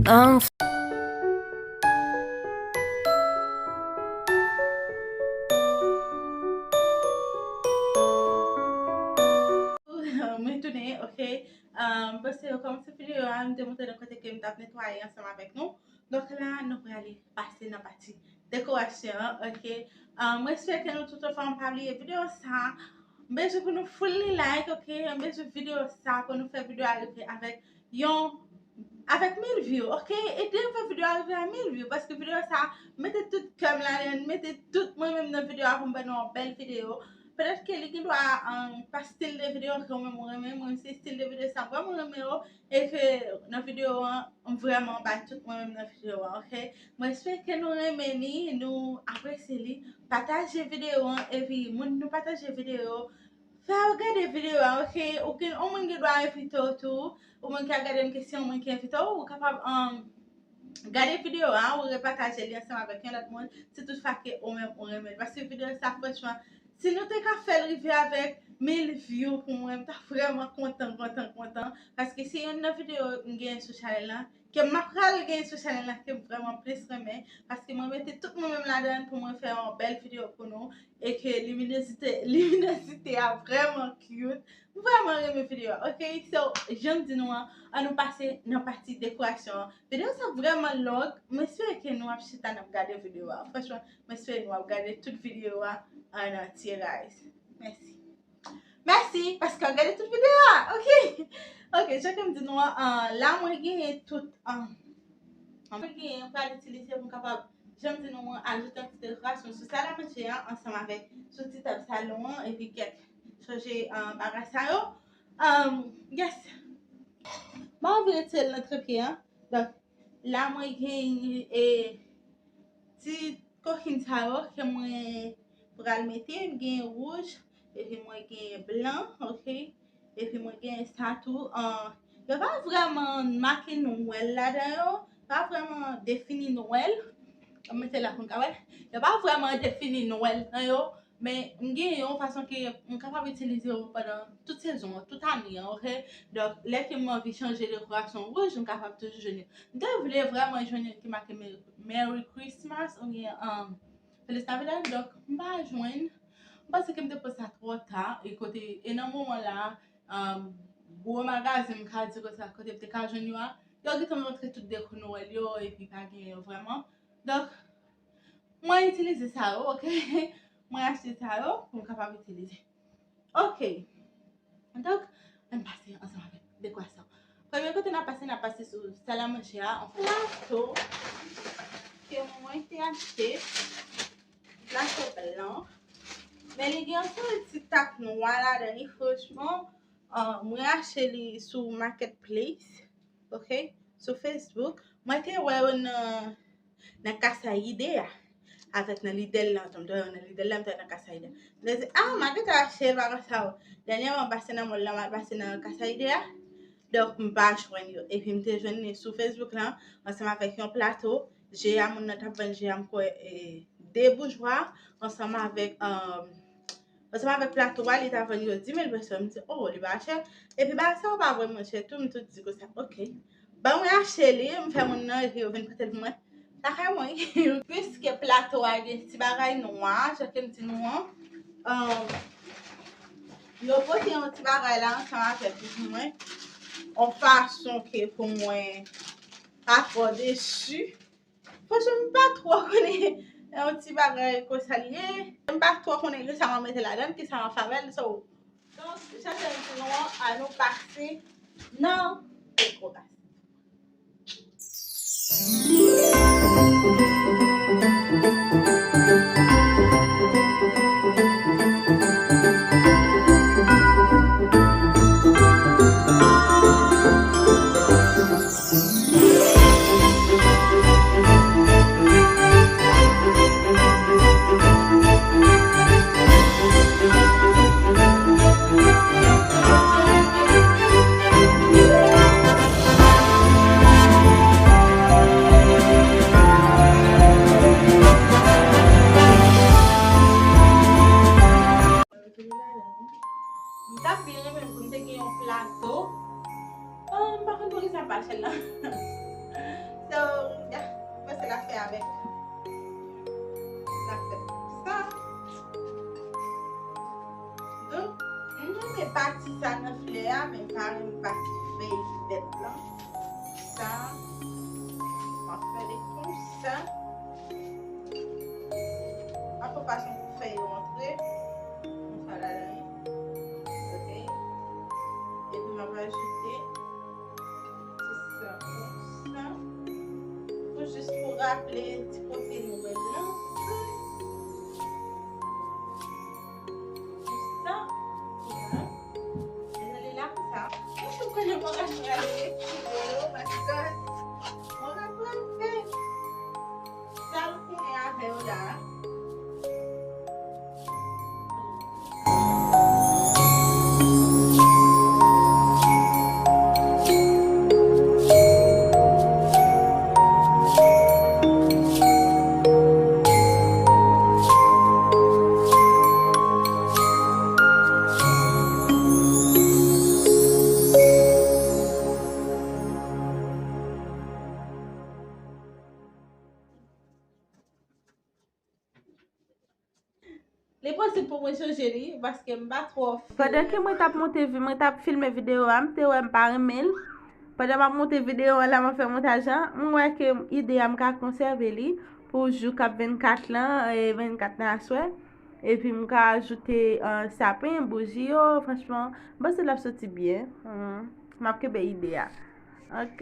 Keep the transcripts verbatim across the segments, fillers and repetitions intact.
An Mwen tounen, ok. Um, paske yo kòmanse videyo a, m te montre nou kote ke m t ap netwaye ansanm avèk nou. Donk la, nou prale pase nan pati dekorasyon an, ok? Um, mwen espere ke nou tout anfòm, pa bliye videyo sa. M bezwen pou nou full li like, ok? M bezwen videyo sa pou nou fè videyo a rive avèk yon, avèk mil view, ok? Ede m fè videyo a rive a mil view, paske videyo sa, mete tout kè m ladan, mete tout mwen menm nan videyo a pou m ban nou yon bèl videyo. Petèt ke li gen dwa, um, pa stil de videyo ke ou menm ou renmen, mwen se stil de videyo sa m vrèman renmen yo, e ke nan videyo an, m vrèman bay tout mwen menm nan videyo an, ok? Mwen espere ke nou renmen li, nou apresye li, pataje videyo an, epi moun nou pataje videyo yo, fè yo gade videyo a, ok? Ou gen, yon moun gen dwa envite w tou, ou moun ki ap gade m ke si yon moun ki envite w, ou kapab, um, gade videyo a, ou repataje li ansanm avèk yon lòt moun, si toutfwa ke ou menm ou renmen l. Paske videyo sa, franchman, si nou te ka fè l rive avèk mil view pou mwen, m ta vrèman kontan, kontan, kontan. Paske se youn nan videyo m genyen sou chanèl la, ke m ap pral genyen sou chanèl la, ke m vrèman plis renmen. Paske mwen mete tout mwen menm ladan pou mwen fè yon bèl videyo pou nou. E ke liminozite, liminozite a vrèman cute. M vrèman renmen videyo a, ok? So, jan m di nou an, an nou pase nan pati dekorasyon an. Videyo sa vrèman long, m espere ke nou ap chita n ap gade videyo a. Franchman, m espere nou ap gade tout videyo a an antye, guys. Mèsi. Mèsi, paske w ap gade tout videyo a, ok? Ok, jan ke m di nou an, an, la mwen genyen tout, an, mwen genyen, m pral itilize pou m kapab, jan m di nou an, ajoute yon ti dekorasyon sou sal a manje a, ansanm avèk sou ti tab salon an, epi kèk chanje, an, bagay sa yo. An, yes. M anvi retire l nan trepye an. Donk, la mwen genyen, e, ti kokin sa yo ke mwen pral mete, m gen wouj, epi mwen gen blan, ok? Epi mwen gen sa tou, an, yo pa vrèman make Nwèl ladan yo, pa vrèman defini Nwèl. Mwen mete la pou n ka wè. Yo pa vrèman defini Nwèl nan yo, men m gen yon fason ke m kapab itilize yo pandan tout sezon an, tout ane an, ok? Donk, lè ke m anvi chanje dekorasyon wouj, m kapab toujou jwenn yo. M te vle vrèman jwenn youn ki make Merry, Merry Christmas oubyen, um, Feliz Navidad, donk, m pa jwenn. M panse ke m te post sa twò ta, e kote, e nan moman la, um, gwo magazen, m ka di konsa, kote m te ka jwenn yo a, yo gentan montre tout deko Nwèl yo, epi pa gen yo vrèman. Donk, mwen itilize sa yo, ok? Mwen achte sa yo pou m kapab itilize. Ok. Donk, ann pase ansanm avèk dekorasyon. Premye kote n ap pase, n ap pase sou sal a manje a, yon plato ke mwen te achte, plato blan. Men li gen yon seri ti tak nwa ladan li, franchman, ah, mwen achte li sou Marketplace. Ok? Sou Facebook. Mwen te wè yo nan, nan Casa Idea. Avèk nan Lidl la, m te wè yo nan Lidl la, m te wè nan Casa Idea. M te di, ah, m a gentan achte bagay sa yo. Dènyèman, m pase nan mall la, m al pase nan Casa Idea. Donk, m pa jwenn yo. Epi m te jwenn li sou Facebook la, ansanm avèk yon plato. Je a moun nan t ap vann je a, m kwè, e, de boujwa, ansanm avèk, um, Ansanm avèk plato a, li ta vann yo di mil peso. M di, oh, li pa chè. Epi bagay sa yo pa vrèman chè tou, m tout di konsa, ok. Ban mwen achte li, m fè moun nan, epi yo vin pote l pou mwen. Lakay mwen, piske plato a gen ti bagay nwa, jan ke m di nou an, um, yo pote yon ti bagay la ansanm avèk li pou mwen, yon fason ke pou mwen pa twò desi. Franchman, m pa twò konnen yon ti bagay konsa l ye. M pa twò konnen kisa m a mete ladan l, kisa m a fè avè l. So, donk, jan ke m di nou an, ann nou pase nan dekorasyon. M t ap byen renmen pou m te gen yon plato. Oh, m pa konn poukisa m pa chèn nan. So, yeah, mwen se la fè avèk la fèt konsa. Donk, m renmen pati sa nan flè a, men m pa renmen pati fèy vèt lan. Sa, m ap fè li konsa. Ap yon fason pou fèy yo antre. Konsa ladan li. Ok. Epi m ap ajoute ti sa konsa. Pou jis pou raple ti kote nou wè l lan. Konsa. Konsa. Mete li la konsa. Mwen sou konnen mwen ka jwe avèk ti dlo yo, paske mwen ka pran fèy. Sa m konnen avè w la. Li posib pou mwen chanje li, paske m pa twò fè. Pandan ke mwen t ap monte vi-, mwen t ap filme videyo a, m te wè m pa renmen l. Pandan m ap monte videyo a la, m ap fè montaj la, m wè ke ide a m ka konsève li pou jou k ap vennkat lan, e vennkat nan aswè. Epi m ka ajoute, eh, sapen, bouji yo. Franchman, m panse l ap soti byen. Hmm, m ap kenbe ide a. Ok.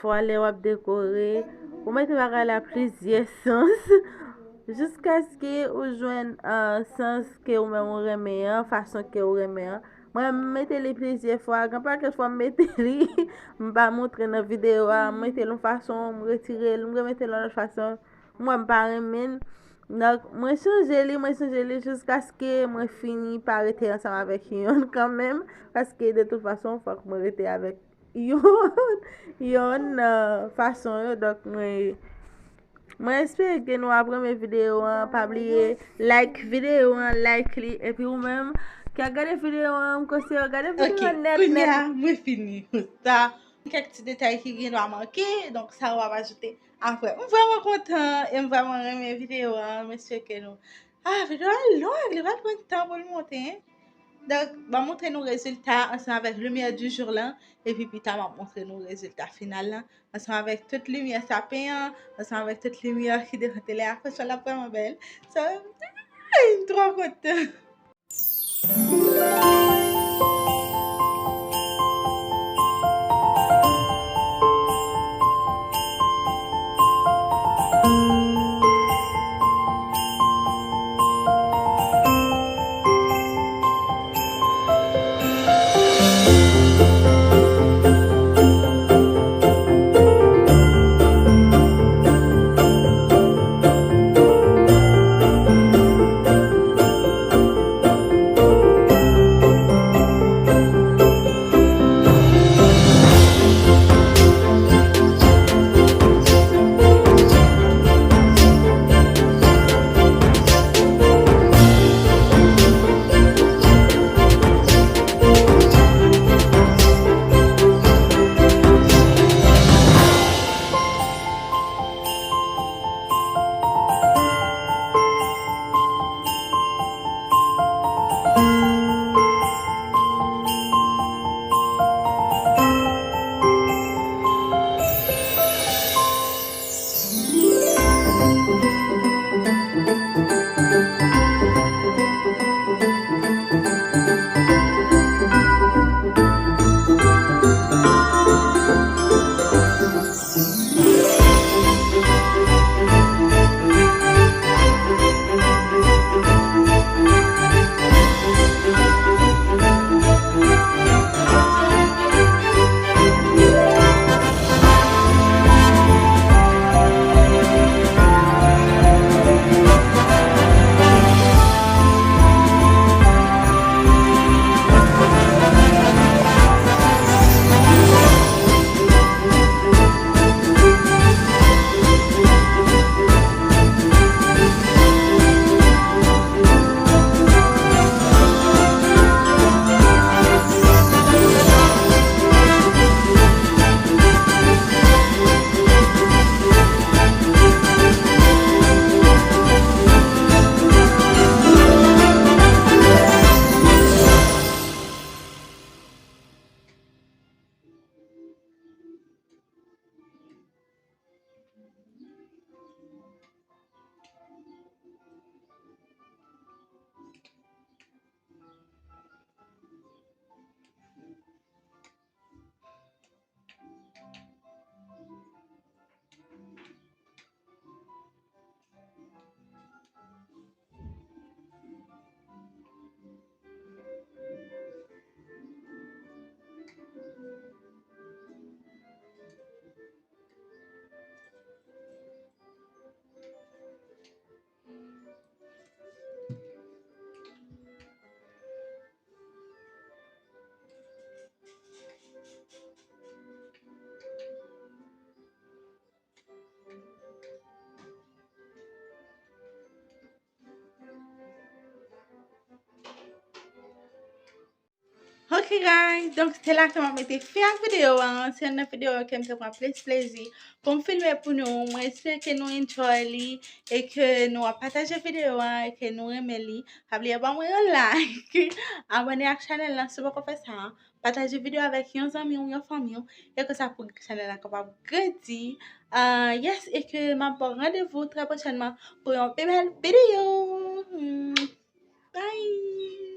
Fwa lè w ap dekore, ou mete bagay la plizyè sans, jiskaske ou jwenn, ah, sans ke ou menm ou renmen an, fason ke ou renmen an. Mwen, m mete li plizyè fwa, gen pakèt fwa m mete li, m pa montre nan videyo a, m mete l yon fason, m retire l, m remete l yon lòt fason. Mwen, m pa renmen l. Donk, mwen chanje li, mwen chanje li jiskaske mwen fini pa rete ansanm avèk yonn kanmenm, paske de tout fason, fòk mwen rete avèk yonn, yonn, euh, fason yo. Donk, mwen, mwen espere ke nou ap renmen videyo an. Pa bliye like videyo an, like li. Epi ou menm ki ap gade videyo an, m konseye w gade videyo an nèt nèt. Ok, kounye a, mwen fini. Sa, kèk ti detay ki gen dwa manke, donk sa w ap ajoute apre. M vrèman kontan e m vrèman renmen videyo an. M espere ke nou Ah, videyo a long, li pral pran tan pou l monte, hein. Donk, m ap montre nou rezilta ansanm avèk lumière du jour lan, epi pita m ap montre nou rezilta final lan, ansanm avèk tout limyè sapen an, ansanm avèk tout limyè ki devan tele a, franchman, l ap vrèman bèl. So, ay, m twò kontan. Ok, guys, donk se la ke m ap mete fen ak videyo an. Se youn nan videyo ke m te pran plis plezi pou m filme pou nou. Mwen espere ke nou enjoy li e ke nou ap pataje videyo an e ke nou renmen li. Pa bliye ban mwen yon like, abòne ak chanèl lan si w poko fè sa. Pataje videyo avèk yon zanmi w, yon fanmi w, e konsa pou chanèl la kapab grandi. Ah, yes, e ke m ap ba w randevou trè pwochènman pou yon pi bèl videyo. Hmm. Bye!